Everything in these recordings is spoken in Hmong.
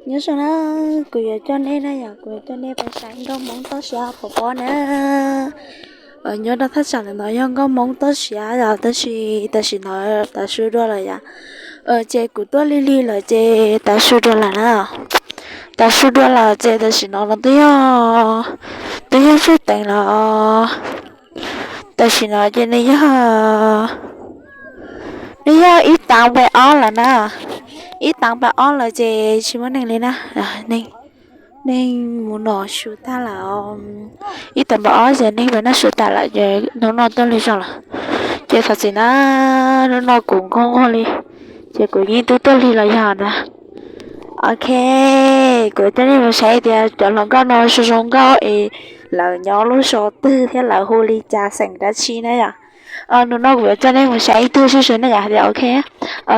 Nyob zoo na, kuv yuav coj nej na yom, kuv yuav coj nej pais saib nkauj Hmoob toj siab pov pob na. Nyob rau thaj tsam ntawm no yog nkauj Hmoob toj siab yom, tab sis tam sim no tav su dua lawm yom. Ces kuv tuaj lig lig lawm ces tav su dua lawm na. Tav su dua lawm ces tam sim no no twb yog, twb yog tsaus teev lawm. Tam sim no ces nws yog, nws yog ib taav pais ob lawm na. Ib taav pais ob lawm ces tsis muaj neeg li na. Neeg mus noj su tag lawm. Ib taav pais ob ces neeg pais noj su tas lawm ces hnub no tuaj lig zog lawm. Ces thov txim na, hnub no kuv nquag nquag li, ces kuv yeej twb tuaj lig los yog na. Ok, kuv coj nej mus saib tias cov hluas nkauj no zoo zoo nkauj es lawv nyob lub zos twg thiab lawv hu li cas xeem dab tsi na yom. Hnub no kuv yuav coj nej mus saib ib tug zuj zus na yom, tias ok,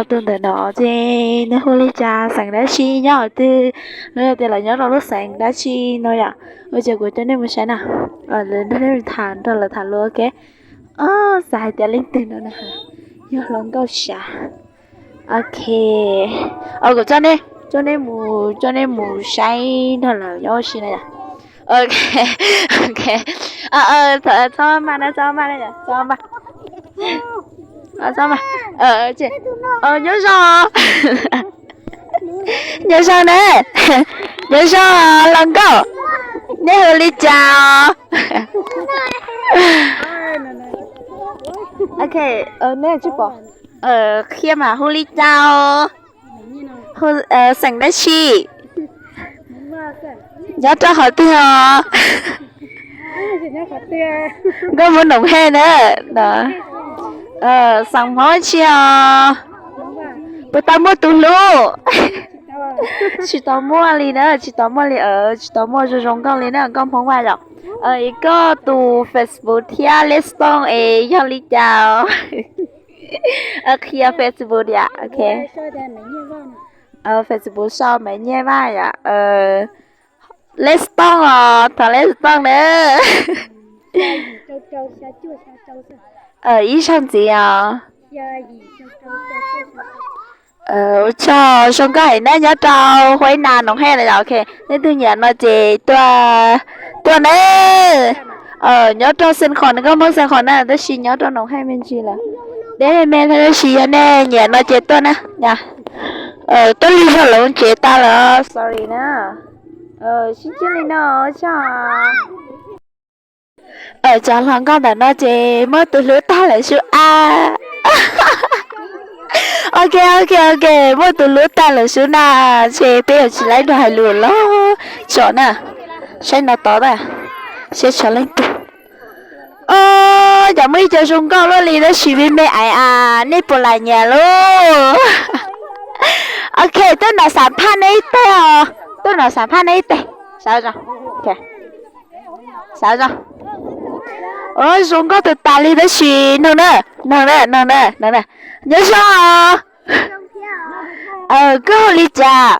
tus ntawm no ces nws hu li cas xeem dab tsi nyob qhov twg, no yog tias lawv nyob rau lub xeev dab tsi no yom. Ua ces kuv coj nej mus saib na, tham nrog lawv tham lus ok. Xav hais tias leej twg no na, yog hluas nkauj sav. Ok, kuv coj nej, coj nej mus, coj nej mus saib nrog lawv nyob ua si na yom. Ok, ok, txhob maj na, txhob maj na, txhob maj, txhob maj. Nyob zoo, nyob zoo na, nyob zoo hluas nkauj, nej hu li cas os? Ok, nej tsis pom, qhia mas hu li cas os? Xeem dab tsi? Nyob rau qhov twg os? Nkauj Hmoob Noom Hej na. Xeem Hmoob tsi os? Puas tau muaj tus hlub? Tsis tau muaj li na, tsis tau muaj li, tsis tau muaj zoo zoo nkauj li na, nkauj Hmoob Vaj yom. Es koj tus Facebook thiab Lestone es yog li cas os? Qhia Facebook yom, ok. Facebook sau Maiv Nyiaj Vaj yom. Lestone os, thov Lestone na. Ib zaug ntxiv os. Ua tsaug zoo nkauj heev na, nyob rau Huaib Nas Noom Hej na yom, ok. Leej twg nyiam no ces tuaj, tuaj na. Nyob rau Xeev Khuam, nkauj Hmoob Xeev Khuam na, tab sis nyob rau Noom Hej me ntsis lawm. Deb me me thiab, tab sis yog nej nyiam no ces tuaj na. Tuaj lig zog lawm, tsev tas lawm, sorry na. Sib ntsib li no, tsaug. Cov hluas nkauj ntawm no ces muaj tus hlub tag lawm sub a. Ok, ok, ok, muaj tus hlub tag lawm sub na, ces peb yuav tsis laib dua hais lus lawm tso na. Saib no tod a, saib tshuav leej twg. Cov muaj ib co zoo nkauj luaj li tab sis me me aiv a, nej puas lam nyiam lauj? Ok, tuaj nrog xam phaj nej ib teg os, tuaj nrog xam phaj nej ib teg. Sawv, sawv. Zoo nkauj tag tas li tab sis noog na, noog na, noog na, noog na. Nyob zoo. Koj hu li cas?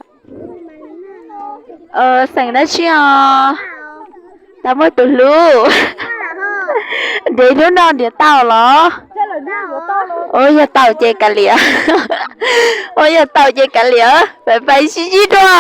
Xeem dab tsi os? Tau muaj tus hlub. Ntiav hnub no ntiav tau los? Ua yog tau ces kav liam. Ua yog tau ces kav liam, pais pais sib ntsib dua.